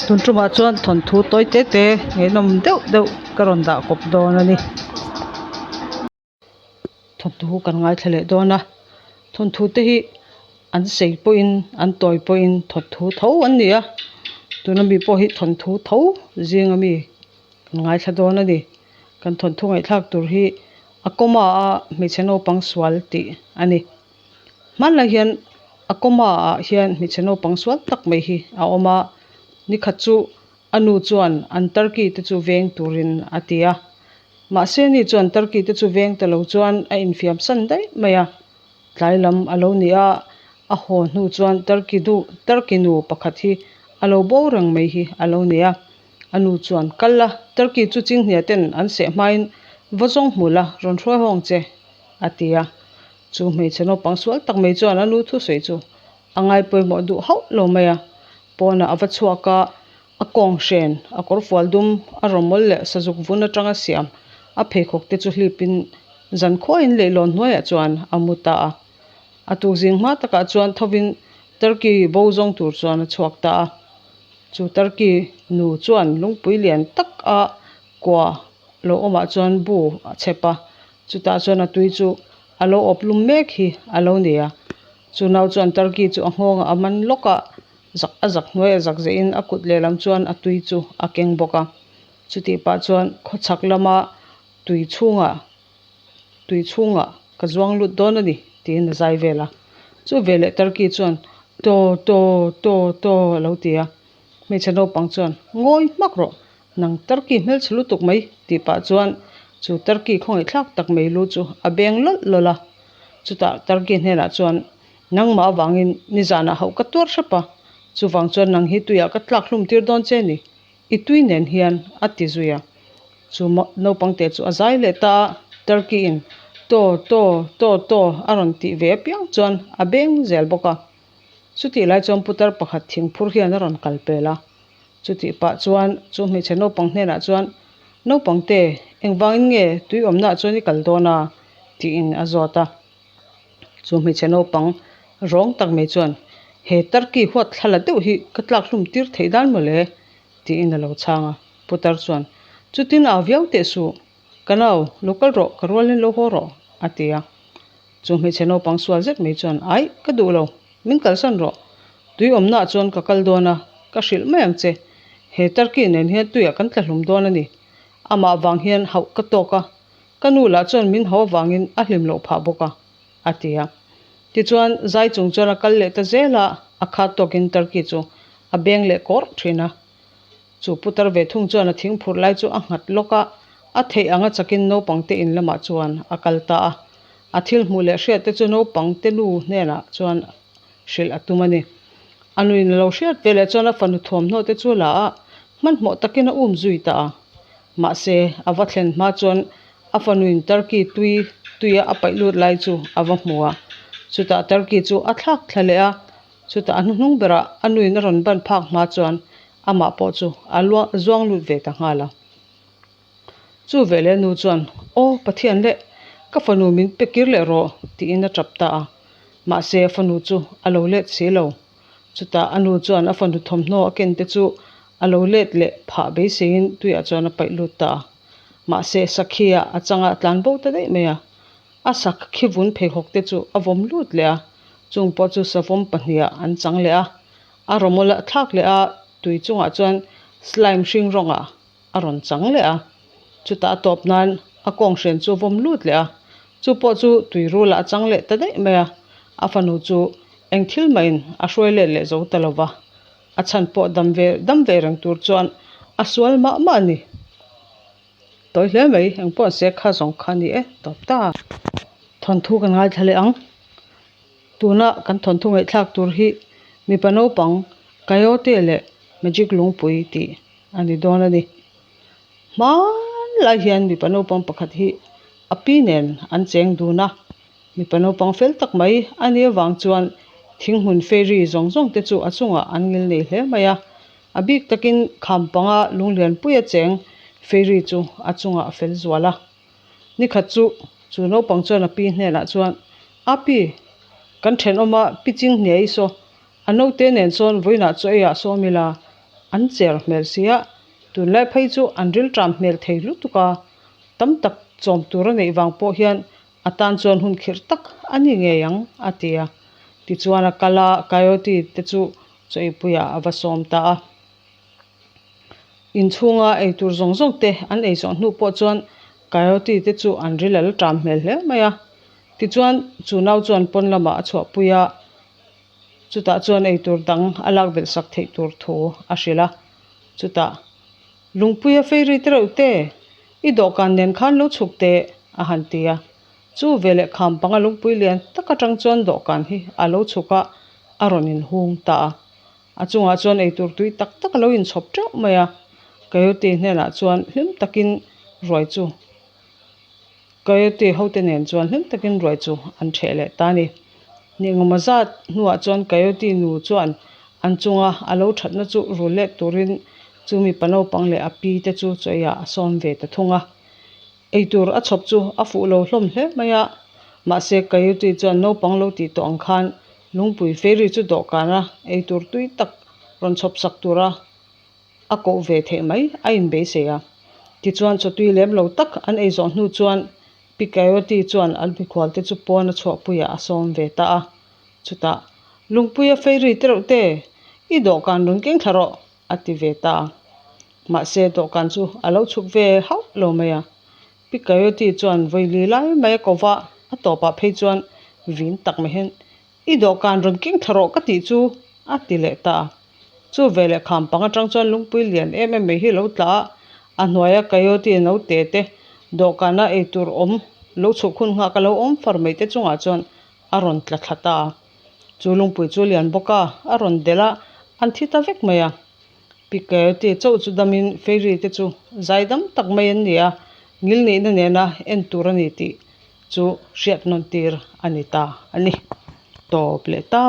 Tun tumah chuan thawnthu tawi te te ngaihnawm deuh deuh ka rawn dah kawp dawn a ni. Thawnthu kan ngaithla leh dawn a, thawnthu te hi an sei pawhin an tawi pawhin thawnthu tho an ni a, tuna mi pawh hi thawnthu tho zinga mi kan ngaithla dawn a ni. Kan thawnthu ngaihthlak tur hi a kawma a hmeichhe naupang sual tih a ni. Hmanlai hian a kawma ah hian hmeichhe naupang sual tak mai hi a awm a, nikhat chu a nu chuan an turkey te chu veng turin a ti a, mahse ni chuan turkey te chu veng ta lo chuan a infiam san daih mai a, tlai lam a lo ni a, a haw hnu chuan turkey nu turkey nu pakhat hi a lo bo reng mai hi a lo ni a. A nu chuan, Kal la, Turkey chu chinghnia ten an seh hmain va zawng hmu la, rawn hruai hawng che, a ti a. Chu hmeichhe naupang sual tak mai chuan a nu thusawi chu a ngai pawimawh duh hauh lo mai a. Pawnah a va chhuak a, a kawng hren, a kawr fual dum, a rawmawl leh sazuk vun atanga siam a pheikhawk te chu hlipin zan khuaiin leihlawn hnuaiah chuan a mu ta a. A tukzing hma takah chuan thovin Turkey bo zawng tur chuan a chhuak ta a. Chu Turkey nu chuan lungpui lian tak a kua lo awmah chuan bu a chhep a, chutah chuan a tui chu a lo awp lum mek hi a lo ni a. Chu nau chuan Turkey chu a nghawngah a man lawk a, zak a zak hnuai a zak zehin a kut lehlam chuan a tui chu a keng bawk a. Chutih pah chuan khawchhak lama tui chhungah tui chhungah ka zuang lut dawn a ni tiin a zai vel a. Chu veleh Turkey chuan Taw taw taw taw a lo ti a. Hmeichhe naupang chuan Ngawi hmak rawh, nang Turkey hmelchhe lutuk mai tih pah chuan chu Turkey khawngaihthlak tak mai lu chu a beng lawlh lawlh a. Chutah Turkey hnenah chuan Nangmah avangin nizanah hauh ka tuar hrep a, chuvang chuan nang hi tuiah ka tlak hlum tir dawn che ni, i tui nen hian a ti zui a. Chu naupang te chu a zai leh ta a, Turkey in Taw taw taw taw a rawn tih ve apiang chuan a beng zel bawk a. Chutih lai chuan putar pakhat thingphur hian a rawn kal pel a. Chutih pah chuan chu hmeichhe naupang hnenah chuan, Naupang te, engvangin nge tui awmnaah chuan i kal dawn a? tiin a zawt a. Chu hmeichhe naupang rawng tak mai chuan, He Turkey huat thla la deuh hi ka tlak hlum tir theih dan mawle? tiin a lo chhang a. Putar chuan, Chutin au viau teh suh, ka nau, lo kal rawh, ka rualin lo haw rawh, a ti a. Chu hmeichhe naupang sual zet mai chuan, Aih, ka duh lo, min kalsan rawh. Tui awmnaah chuan ka kal dawn a, ka hrilh mai ang che. He Turkey nen hian tuiah kan tla hlum dawn a ni. Amah vang hian hauh ka tawk a, ka nu lah chuan min hau avangin a hlim loh phah bawk a, a ti a. Tichuan, zai chung chuan a kal leh ta zel a, a khat tawkin Turkey chu a beng leh kawrh thin a. Chu putar ve thung chuan a thing phurh lai chu a nghat lawk a, a theih anga chakin naupang te in lamah chuan a kal ta a. A thil hmuh leh hriat te chu naupang te nu hnenah chuan hrilh a tum a ni. A nuin a lo hriat ve leh chuan a fanu thuamhnaw te chu la a, hmanhmawh takin a um zui ta a. Mahse, a va thlen hma chuan a fanuin Turkey tui tuia a paih lut lai chu a va hmu a. Chutah Turkey chu a thlak thla leh a, chutah a hnuhnung berah a nuin a rawn ban phak hma chuan amah pawh chu a luah zuang lut ve ta nghal a. Chu veleh nu chuan, Aw Pathian leh, ka fanu min pe kir leh rawh, tiin a tap ta a. Mahse a fanu chu a lo let si lo. Chutah a nu chuan a fanu thawmhnaw a ken te chu a lo let leh phah beiseiin tuiah chuan a paih lut ta a. Mahse Sakhia a changa a tlan bo ta daih mai a. A sak khi vun pheikhawk te chu a vawm lut leh a, chung pawh chu savawm pahniha an chang leh a. A rawmawl a thlak leh a, tui chungah chuan slime hring rawngah a rawn chang leh a. Chutah a tawp nan a kawng hren chu a vawm lut leh a, chu pawh chu tui rulah a chang leh ta daih mai a. A fanu chu eng thil mahin a hruai let leh zo ta lo va, a chhan pawh dam ve dam ve reng tur chuan a sual mah mah a ni. Tawi hle mai, eng pawh an se kha zawng kha a ni e, tawp ta. Thawnthu kan ngaithla leh ang. Tuna kan thawnthu ngaihthlak tur hi mipa naupang Coyote leh Magic Lungpui tih a ni dawn a ni. Hmanlai hian mipa naupang pakhat hi a pi nen an cheng dun a, mipa naupang fel tak mai a nih avang chuan thinghmun fairy zawng zawng te chu a chungah an ngil nei hle mai a. A bik takin kham panga lunglianpuia cheng fairy chu a chungah a fel zual a. Nikhat chu, chu naupang chuan a pi hnenah chuan, A pi, kan thenawma pi ching hniai saw, a naute nen sawn vawiinah chaw eiah sawm ila. An cher hmel si a, tunlai phei chu an rilṭam hmel thei lutuk a, tam tak chawm tur a neih vang pawh hian a tan chuan hun khirh tak a ni ngei ang, a ti a. Tichuan a kal a, Coyote te chu chawipuiah a va sawm ta a. Inchhunga eitur zawng zawng te an ei zawh hnu pawh chuan Coyote te chu an ril a la ṭam hmel hle mai a. Tichuan chu nau chuan pawn lamah a chhuahpui a, chutah chuan eitur dang a lak belh sak theih tur thu a hrilh a. Chutah Lungpuia fei ri te reuh te, i dawhkan nen khan lo chhuk teh, a han ti a. Chu veleh kham panga lungpui lian tak atang chuan dawhkan hi a lo chhuk a, a rawn inhung ta a. A chungah chuan eitur tui tak tak a lo inchhawp teuh mai a. Coyote hnenah chuan hlim takin ruai chu Coyote hote nen chuan hlim takin ruai chu an ṭheh leh ta a ni. Nihngawma zat hnuah chuan Coyote nu chuan an chunga a lo ṭhatna chu rul let turin chu mipa naupang leh a pi te chu chawiah a sawm ve ta thung a. Eitur a chhawp chu a fuh lo hlawm hle mai a, mahse Coyote chuan naupang lo tih tawh ang khan lungpui fairy chu dawhkana eitur tui tak rawn chhawp sak tura a koh ve theih mai a inbeisei a. Tichuan chawtui lem lo tak an ei zawh hnu chuan Pi Coyote chuan an mikhual te chu pawn a chhuahpuiah a sawm ve ta a. Chutah, Lungpuia fairy te reuh te, i dawhkan rawn keng thla rawh, a ti ve ta a. Mahse dawhkan chu a lo chhuk ve hauh lo mai a. Pi Coyote chuan vawi li lai mai a ko va, a tawpah phei chuan vin tak mai hian, I dawhkan rawn keng thla rawh ka tih chu, a ti leh ta a. Chu veleh kham pang atang chuan lungpui lian em em mai hi lo tla a, a hnuaia Coyote naute te dawhkana eitur awm lo chhuk hun nghak a lo awm far mai te chungah chuan a rawn tla thla ta a. Chu lungpui chu lian bawk a, a rawn delh a, an thi ta vek mai a. Pi Coyote chauh chu damin Fairy te chu zai dam tak mai an ni a, ngilneihna nena en tur a ni tih chu hriat nawn tir a ni ta a ni. Tawp leh ta.